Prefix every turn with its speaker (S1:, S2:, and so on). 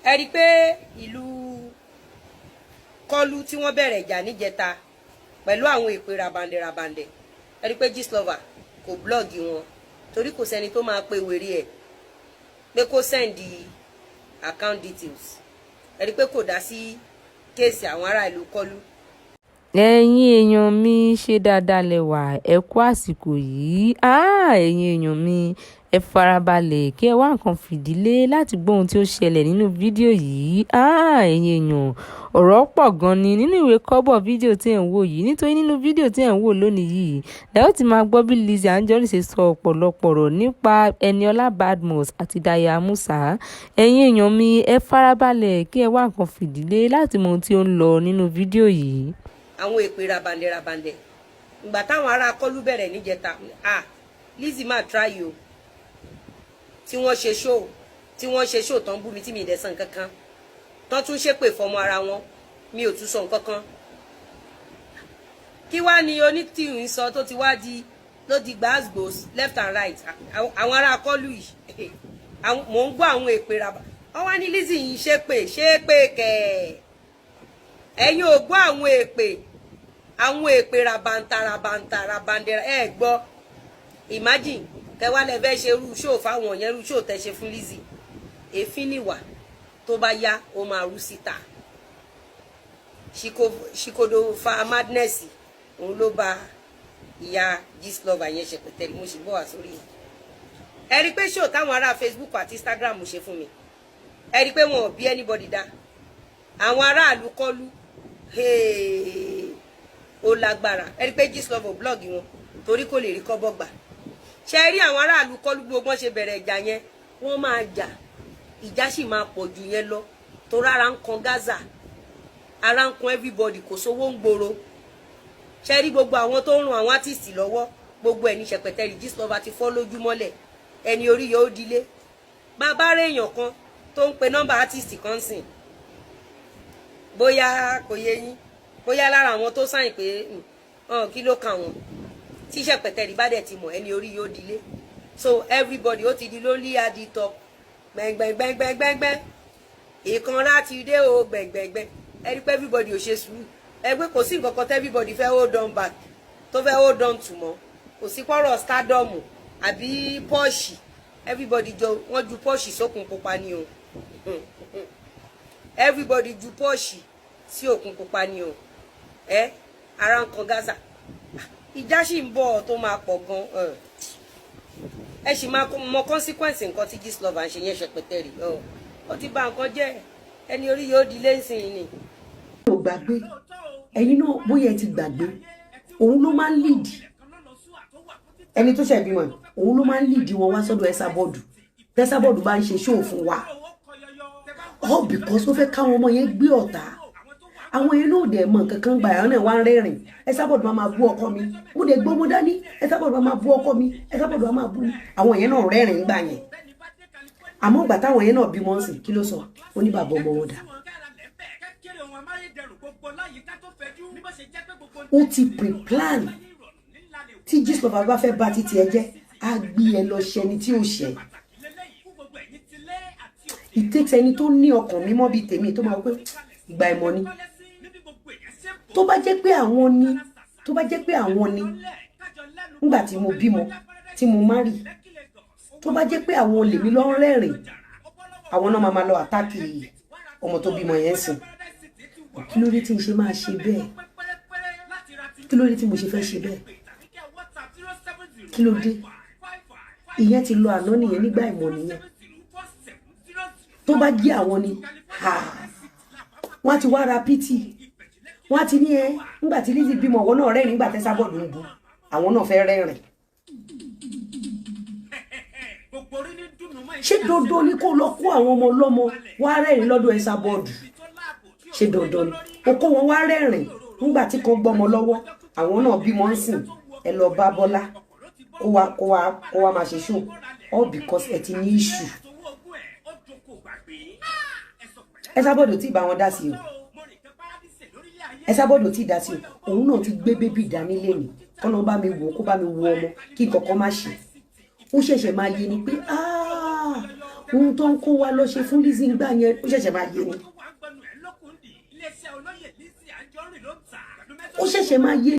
S1: Ẹ rí i pé ìlú Kọlu tí wọ́n bẹ̀rẹ̀ ìjà níjẹta pẹ̀lú àwọn èpè rabandẹ̀ rabandẹ̀, ẹ rí i pé Gistlover kò blog wọn, torí kò sẹ́ni tó máa pe wèrè ẹ̀ pé kó send account details. Ẹ rí i pé kò dá sí case àwọn ará ìlú Kọlu.
S2: Ẹ̀yin èèyàn mi, ṣe dáadáa lẹ wà? Ẹ kú àsìkò yìí. Ẹ̀yin èèyàn mi, ẹ farabalẹ̀ kí ẹ wá nǹkan fìdí lé láti gbọ́ ohun tí ó ṣẹlẹ̀ nínú fídíò yìí. Ẹ̀yin èèyàn, ọ̀rọ̀ pọ̀ gan ni nínú ìwé kọ́bọ̀ fídíò tí ẹ̀ ń wò yìí, nítorí nínú fídíò tí ẹ̀ ń wò lónìí yìí lẹ ó ti máa gbọ́ bí Lizzy Anjorin ṣe sọ ọ̀pọ̀lọpọ̀ ọ̀rọ̀ nípa Eniola Badmus àti Dayo Amusa. Ẹ̀yin èèyàn mi, ẹ farabalẹ̀ kí ẹ wá nǹkan fìdí lé láti mọ ohun tí ó ń lọ nínú fídíò yìí.
S1: Àwọn èpè rabandẹ̀ rabandẹ̀ ìgbà táwọn ará Kọlu bẹ̀rẹ̀ níjẹta, ah, Lizzy máa try o. Tí wọ́n ṣe show, tí wọ́n ṣe show tán, bú mi tí mi ì dẹ̀ san kankan, tán tún ṣépè fọmọ ara wọn, mi ò tún sọ nǹkan kan. Kí wá ní onítìrì ń sọ tó ti wá di ló di gbàgbós left and right? Àwọn ará Kọlu yìí, mò ń gbọ́ àwọn èpè raba. Wọ́n wá ní Lizzy yìí ṣépè, ṣépè kẹ̀. Ẹ̀yin ò gbọ́ àwọn èpè, àwọn èpè rabanta rabanta rabandẹ, ẹ gbọ́. Imagine kẹwàá lẹ fẹ́ ṣe irú show fáwọn yẹn, irú show tẹ ṣe fún Lizzy. Èéfín nìwà, tó bá yá, ó máa rú síta. Ṣìkòdò fa madness, òun ló bá ìyá Gistlover yẹn ṣe pẹ̀tẹ́lì. Mo sì bọ́ wá sórí yẹn. Ẹ rí i pé show táwọn ará Facebook àti Instagram ṣe fún mi, ẹ rí i pé wọn ò bí anybody dá. Àwọn aráàlú Kọlu, ó lágbára. Ẹ rí i pé Gistlover blog wọn torí kò lè rí kọ́bọ̀ gbà. Ṣe rí àwọn aráàlú Kọlu, gbogbo wọn ṣe bẹ̀rẹ̀ ìjà yẹn, wọ́n máa jà, ìjà sì máa pọ̀ jù yẹn lọ, torí ara ń kan Gaza, ara ń kan everybody, kò sówó ń gbòòrò. Ṣe rí gbogbo àwọn tó ń ran àwọn artist lọ́wọ́, gbogbo ẹ̀ ní ṣẹpẹtẹrì Gistlover ti fọ́ lójúmọ́lẹ̀. Ẹni orí yọ ó dilé. Bàbá rẹ̀, èèyàn kan tó ń pe nọ́mbà artist kan sìn, bóyá kò yé yín, bóyá lára àwọn tó sáyìn pé kí ló kàn wọ́n tí ṣẹpẹtẹrì bá dẹ̀ ti mọ̀, ẹni orí yóò dilé. So everybody ó ti di lonely at the top, gbẹngbẹngbẹngbẹngbẹ, ìkanra ti dé o, gbẹngbẹngbẹ. Ẹ rí pé everybody ò ṣe sùúrù. Ẹ pé kò sí nǹkan kan tẹ́ everybody fẹ́ hold on back, tó fẹ́ hold on to mọ́. Kò sí pọ́rọ̀ stardom àbí Porsche. Everybody jọ wọ́n ju Porsche sókun pupa ni o. Everybody ju Porsche sí òkun pupa ni o. Ẹ ara ń kan Gaza, ìjà sì ń bọ̀ tó máa pọ̀ gan. Ẹ sì máa mọ consequence nǹkan tí Gistlover ń ṣe yẹn. Ṣẹpẹtẹrì ó ti bà nǹkan jẹ́, ẹni orí yóò di lẹ́sìn ni.
S3: Ò gbàgbé, ẹ̀yin náà bóyá ẹ ti gbàgbé, òun ló máa ń lead ẹni tó ṣe bímọ, òun ló máa ń lead wọn wá sọ́dọ̀ Esabod. Esabod bá ń ṣe show fún wa, all because ó fẹ́ káwọn ọmọ yẹn gbé ọ̀tá. Àwọn yẹn náà dẹ̀ mọ̀ nǹkan kan gbà, àwọn náà wá ń rẹ́rìn. Esabod máa máa bú ọkọ mi, mo dẹ̀ gbọ́mọ dání. Esabod máa máa bú ọkọ mi, Esabod máa máa bú mi. Àwọn yẹn náà rẹ́rìn gbà yẹn. Àmọ́ ìgbà táwọn yẹn náà bímọ ń sìn, kí ló sọ? Ó ní bàbá ọmọ wọn dà. Ó ti pre-plan. Tí Gistlover bá fẹ́ bá títí ẹ jẹ́, á gbé ẹ lọ ṣẹni tí ò ṣẹ. It takes ẹni tó ní ọkàn mímọ́ bíi tèmi tó máa pé ìgbà ìmọ̀ ni. Tó bá jẹ́ pé àwọn ni, tó bá jẹ́ pé àwọn ni, nígbà tí mo bímọ, tí mo marry, tó bá jẹ́ pé àwọn lèmi lọ ń rẹ́rìn, àwọn náà máa lọ attack ọmọ tó bímọ yẹn sìn. Kí ló dé tí mo ṣe máa ṣe bẹ́ẹ̀? Kí ló dé tí mo ṣe fẹ́ ṣe bẹ́ẹ̀? Kí ló dé? Ìyẹn ti lọ àná nìyẹn, nígbà ìmọ̀ nìyẹn. Tó bá jẹ́ àwọn ni, wọ́n á ti wá ra pt, wọ́n á ti ní ẹ nígbà tí Lizzy bímọ, ọwọ́ náà rẹ́rìn. Nígbà tẹ́sàbọ̀dù ń bu, àwọn náà fẹ́ rẹ́rìn. Ṣé dandan ni kó lọ kó àwọn ọmọ ọlọ́mọ wá rẹ́rìn lọ́dọ̀ Esabod? Ṣé dandan ni o kó wọn wá rẹ́rìn nígbà tí kan gbọ́mọ lọ́wọ́, àwọn náà bímọ ń sìn? Ẹ lọ bá Bọ́lá kó wá máa ṣe show, all because ẹ ti ní issue. Esabod ò tí ì bá wọn dá sí o. Esabod ò tí ì dá sí o. Òun náà ti gbé baby dání lẹ́nu, kọ́nà bá mi wò, kó bá mi wo ọmọ, kí nǹkan kan má ṣe. Ó ṣẹ̀ṣẹ̀ máa yé ni pé, "Ah, Ohun tó ń kó wa lọ ṣe fún Lizzy ńgbà yẹn, ó ṣẹ̀ṣẹ̀ máa yé ni, ó ṣẹ̀ṣẹ̀ máa yé.